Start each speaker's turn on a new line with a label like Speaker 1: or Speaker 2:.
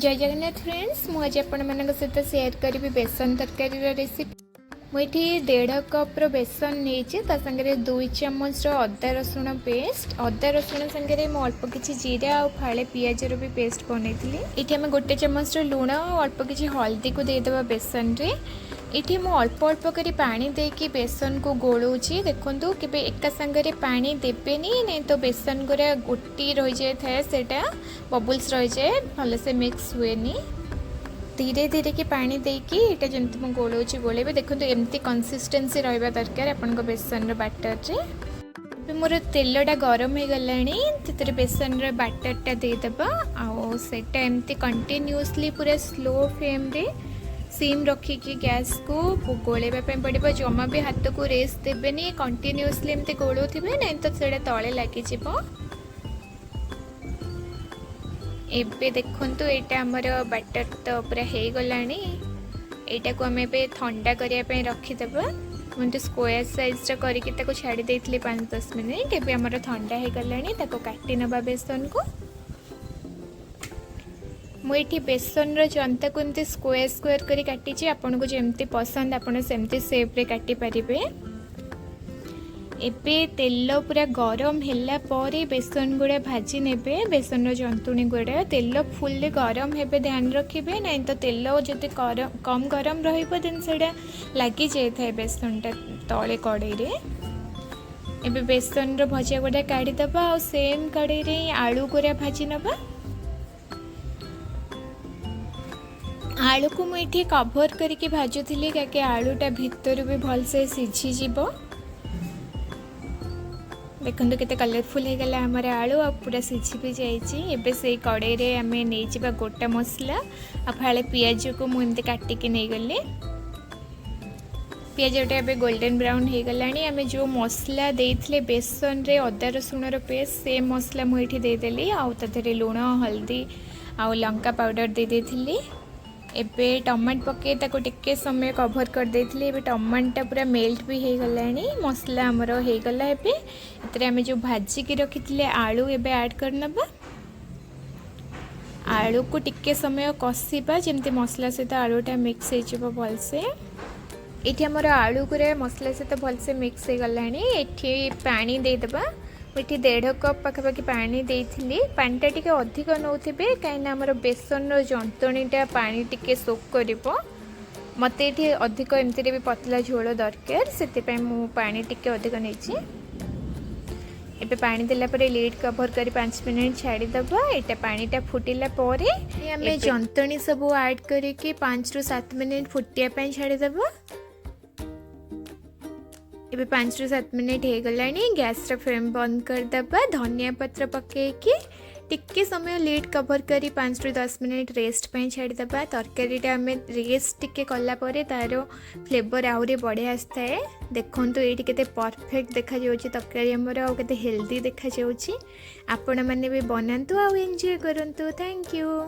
Speaker 1: ଜୟ Jagannath friends, ମୁଁ ଆଜି ଆପଣମାନଙ୍କ ସହିତ ସେୟାର କରିବି ବେସନ ତରକାରୀର ରେସିପି। ମୁଁ ଏଠି 1.5 କପ୍ର ବେସନ ନେଇଛି। ତା ସାଙ୍ଗରେ 2 ଚାମଚର ଅଦା ରସୁଣ ପେଷ୍ଟ। ଅଦା ରସୁଣ ସାଙ୍ଗରେ ମୁଁ ଅଳ୍ପ କିଛି ଜିରା ଆଉ ଫାଳେ ପିଆଜର ବି ପେଷ୍ଟ ବନେଇଥିଲି। ଏଠି ଆମେ 1 ଚାମଚର ଲୁଣ ଆଉ ଅଳ୍ପ କିଛି ହଳଦୀକୁ ଦେଇଦେବା ବେସନରେ। ଏଠି ମୁଁ ଅଳ୍ପ ଅଳ୍ପ କରି ପାଣି ଦେଇକି ବେସନକୁ ଗୋଳଉଛି। ଦେଖନ୍ତୁ, କେବେ ଏକା ସାଙ୍ଗରେ ପାଣି ଦେବେନି, ନାଇଁ ତ ବେସନ ଗୁଡ଼ା ଗୋଟି ରହିଯାଇଥାଏ, ସେଇଟା ବବୁଲ୍ସ ରହିଯାଏ, ଭଲସେ ମିକ୍ସ ହୁଏନି। ଧୀରେ ଧୀରେ କି ପାଣି ଦେଇକି ଏଇଟା ଯେମିତି ମୁଁ ଗୋଳଉଛି ଗୋଳେଇବେ। ଦେଖନ୍ତୁ, ଏମିତି କନସିଷ୍ଟେନ୍ସି ରହିବା ଦରକାର ଆପଣଙ୍କ ବେସନର ବାଟରରେ। ଏବେ ମୋର ତେଲଟା ଗରମ ହେଇଗଲାଣି। ସେଥିରେ ବେସନର ବାଟରଟା ଦେଇଦେବା ଆଉ ସେଇଟା ଏମିତି କଣ୍ଟିନ୍ୟୁଅସଲି ପୁରା ସ୍ଲୋ ଫ୍ଲେମ୍ରେ ସିମ୍ ରଖିକି ଗ୍ୟାସ୍କୁ ଗୋଳେଇବା ପାଇଁ ପଡ଼ିବ। ଜମା ବି ହାତକୁ ରେଷ୍ଟ ଦେବେନି, କଣ୍ଟିନ୍ୟୁଅସଲି ଏମିତି ଗୋଳଉଥିବେ, ନାଇଁ ତ ସେଇଟା ତଳେ ଲାଗିଯିବ। ଏବେ ଦେଖନ୍ତୁ, ଏଇଟା ଆମର ବାଟର ତ ପୁରା ହେଇଗଲାଣି। ଏଇଟାକୁ ଆମେ ଏବେ ଥଣ୍ଡା କରିବା ପାଇଁ ରଖିଦେବା। ମୁଁ ଏମିତି ସ୍କୋୟାର ସାଇଜ୍ର କରିକି ତାକୁ ଛାଡ଼ି ଦେଇଥିଲି 5-10 ମିନିଟ୍। ଏବେ ଆମର ଥଣ୍ଡା ହେଇଗଲାଣି, ତାକୁ କାଟି ନେବା ବେସନକୁ। ମୁଁ ଏଠି ବେସନର ଜନ୍ତାକୁ ଏମିତି ସ୍କୋୟାର ସ୍କୋୟାର କରି କାଟିଛି। ଆପଣଙ୍କୁ ଯେମିତି ପସନ୍ଦ, ଆପଣ ସେମିତି ସେପ୍ରେ କାଟିପାରିବେ। ଏବେ ତେଲ ପୁରା ଗରମ ହେଲା ପରେ ବେସନ ଗୁଡ଼ା ଭାଜି ନେବେ, ବେସନର ଜନ୍ତୁଣୀ ଗୁଡ଼ା। ତେଲ ଫୁଲ୍ଲି ଗରମ ହେବେ ଧ୍ୟାନ ରଖିବେ, ନାଇଁ ତ ତେଲ ଯଦି କମ୍ ଗରମ ରହିବ, ଦେନ୍ ସେଇଟା ଲାଗିଯାଇଥାଏ ବେସନଟା ତଳେ କଡ଼େଇରେ। ଏବେ ବେସନର ଭଜା ଗୁଡ଼ା କାଢ଼ିଦେବା ଆଉ ସେମ୍ କଡ଼େଇରେ ହିଁ ଆଳୁ ଗୁଡ଼ା ଭାଜି ନେବା। ଆଳୁକୁ ମୁଁ ଏଠି କଭର୍ କରିକି ଭାଜୁଥିଲି, କାହିଁକି ଆଳୁଟା ଭିତରୁ ବି ଭଲସେ ସିଝିଯିବ। ଦେଖନ୍ତୁ, କେତେ କଲରଫୁଲ୍ ହେଇଗଲା ଆମର ଆଳୁ ଆଉ ପୁରା ସିଝି ବି ଯାଇଛି। ଏବେ ସେଇ କଡ଼େଇରେ ଆମେ ନେଇଯିବା ଗୋଟା ମସଲା ଆଉ ଫାଳେ ପିଆଜକୁ ମୁଁ ଏମିତି କାଟିକି ନେଇଗଲି। ପିଆଜଟା ଏବେ ଗୋଲ୍ଡେନ୍ ବ୍ରାଉନ୍ ହେଇଗଲାଣି। ଆମେ ଯେଉଁ ମସଲା ଦେଇଥିଲେ ବେସନରେ, ଅଦା ରସୁଣର ପେଷ୍ଟ, ସେ ମସଲା ମୁଁ ଏଇଠି ଦେଇଦେଲି ଆଉ ତା ଦେହରେ ଲୁଣ, ହଳଦୀ ଆଉ ଲଙ୍କା ପାଉଡ଼ର ଦେଇ ଦେଇଥିଲି। ଏବେ ଟମାଟୋ ପକାଇ ତାକୁ ଟିକେ ସମୟ କଭର୍ କରିଦେଇଥିଲି। ଏବେ ଟମାଟୋଟା ପୁରା ମେଲ୍ଟ ବି ହେଇଗଲାଣି, ମସଲା ଆମର ହେଇଗଲା। ଏବେ ଏଥିରେ ଆମେ ଯେଉଁ ଭାଜିକି ରଖିଥିଲେ ଆଳୁ, ଏବେ ଆଡ଼୍ କରିନେବା। ଆଳୁକୁ ଟିକେ ସମୟ କଷିବା, ଯେମିତି ମସଲା ସହିତ ଆଳୁଟା ମିକ୍ସ ହେଇଯିବ ଭଲସେ। ଏଠି ଆମର ଆଳୁ ଗୁଡ଼ା ମସଲା ସହିତ ଭଲସେ ମିକ୍ସ ହେଇଗଲାଣି। ଏଠି ପାଣି ଦେଇଦେବା। ମୁଁ ଏଠି 1.5 କପ୍ ପାଖାପାଖି ପାଣି ଦେଇଥିଲି। ପାଣିଟା ଟିକେ ଅଧିକ ନେଉଥିବେ, କାହିଁକିନା ଆମର ବେସନର ଜନ୍ତଣିଟା ପାଣି ଟିକେ ସୋକ୍ କରିବ। ମୋତେ ଏଠି ଅଧିକ ଏମିତିରେ ବି ପତଲା ଝୋଳ ଦରକାର, ସେଥିପାଇଁ ମୁଁ ପାଣି ଟିକେ ଅଧିକ ନେଇଛି। ଏବେ ପାଣି ଦେଲା ପରେ ଲିଡ୍ କଭର୍ କରି 5 ମିନିଟ୍ ଛାଡ଼ିଦେବା। ଏଇଟା ପାଣିଟା ଫୁଟିଲା ପରେ ଆମେ ଜନ୍ତଣି ସବୁ ଆଡ଼୍ କରିକି 5ରୁ 7 ମିନିଟ୍ ଫୁଟିବା ପାଇଁ ଛାଡ଼ିଦେବା। ଏବେ 5ରୁ 7 ମିନିଟ୍ ହେଇଗଲାଣି, ଗ୍ୟାସ୍ର ଫ୍ଲେମ୍ ବନ୍ଦ କରିଦେବା। ଧନିଆ ପତ୍ର ପକାଇକି ଟିକେ ସମୟ ଲିଡ୍ କଭର୍ କରି 5ରୁ 10 ମିନିଟ୍ ରେଷ୍ଟ ପାଇଁ ଛାଡ଼ିଦେବା। ତରକାରୀଟା ଆମେ ରେଷ୍ଟ ଟିକେ କଲା ପରେ ତା'ର ଫ୍ଲେଭର୍ ଆହୁରି ବଢ଼ିଆ ଆସିଥାଏ। ଦେଖନ୍ତୁ, ଏଇଠି କେତେ ପରଫେକ୍ଟ ଦେଖାଯାଉଛି ତରକାରୀ ଆମର ଆଉ କେତେ ହେଲ୍ଦି ଦେଖାଯାଉଛି। ଆପଣମାନେ ବି ବନାନ୍ତୁ ଆଉ ଏନ୍ଜୟ କରନ୍ତୁ। Thank you.